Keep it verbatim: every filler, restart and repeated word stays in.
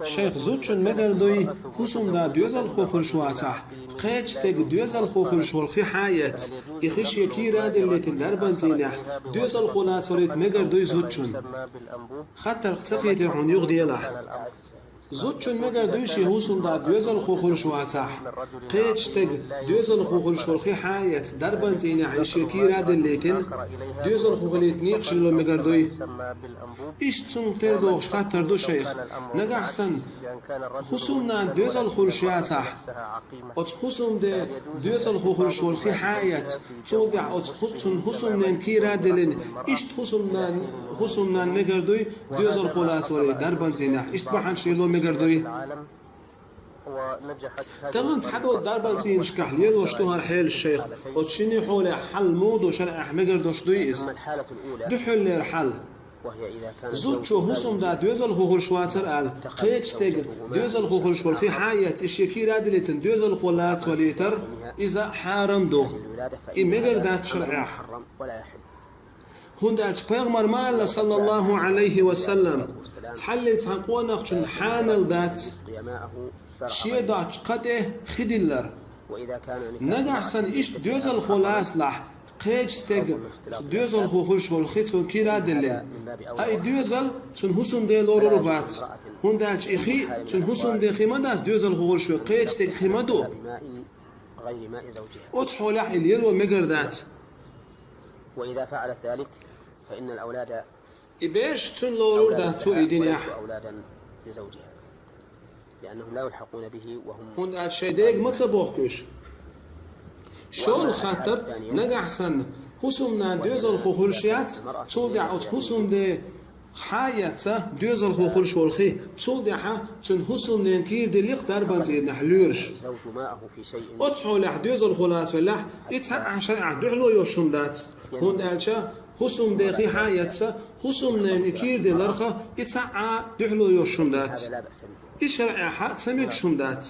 Шайх, зудчун мегар дуй, хӀусамда доьзалхо хуьлуш вацахь, кхечу стеган доьзалхо хуьлуш волу хи хьан а эцна, и хи шен кийра а деллийтина дарбан цӀийнехь, доьзалхо лаца валийта мегар дуй зудчун? Хаттарх ца кхийтира хьуна, юха делахь. Зудчун мегар дуй шен хӀусамда доьзалхо хуьлуш вацахь, кхечу стеган доьзалхо хуьлуш волу хи хьан а эцна, дарбан цӀийнехь и шен кийра а деллийтина, доьзалхо хилийта некъаш лело мегар дуй? Иштта цунах тера догӀуш хаттар ду, шайх. Нагахь санна хӀусамнана доьзалхо хуьлуш яцахь, оцу хӀусамден доьзалхо хуьлуш волу хи хьан а эцна, цул тӀаьхьа оцу хӀу-, цунна хӀусамненан кийра а деллина, иштта хӀусамнана, хӀусамнана мегар дуй доьзалхо лаца валийта дарбан цӀийнехь, иштта бахьанаш лело мегар дуй? Тахана цхьадолу дарбан цӀийнашкахь лелош ду хӀара хьелаш, шайх. Оцу шинне хьолехь хьал муха ду, шарӀехь мегар долуш дуй иза? Дуьххьарлера хьал. Зудчо хӀусамда доьзалхо хуьлуш вацара аьлла, кхечу стеган доьзалхо хуьлуш волу хи хьан а эцна, и шен кийра а деллийтина доьзалхо лаца валийтар, иза хьарам ду. И мегар дац шарӀехь. ХӀунда аьлча пайхамара ма аьлла, саллаллаху Ӏалайхи ва саллам, цхьаллий цхьана къонахчун хьанал дац шен доцчу кха тӀе хи диллар. Нагахь санна иштта доьзалхо лацалахь, кхечу стеган доьзалхо хуьлуш волу хи цунна кийра а деллина, ткъа и доьзал цунна хӀусамден лорур а бац, хӀунда аьлча и хи цунна хӀусамден хи ма дац, доьзалхо хуьлуш волу кхечу стеган хи ма ду. Оцу хьолехь и лело мегар дац. И бераш цунна лорур дац цо и динехь. ХӀунда аьлча шайн дега ма ца бохку уьш. ШолгӀа хаттар, нагахь санна хӀусамнана доьзалхо хуьлуш яц, цул тӀаьхьа оцу хӀусамден хьан а эцна, доьзалхо хуьлуш волу хи, цул тӀаьхьа цунна хӀусамненан кийра деллина дарбан цӀийнехь лоьраш. Оцу хьолехь доьзалхо лаца велахь, и цхьа а шарӀехь дуьхьало йолуш хӀума дац, хӀунда аьлча хӀусамден хи хьан а эцна, хӀусамненан и кийра делларх, и цхьа а дуьхьало йолуш хӀума дац. И шарӀехь ца мегаш хӀума дац.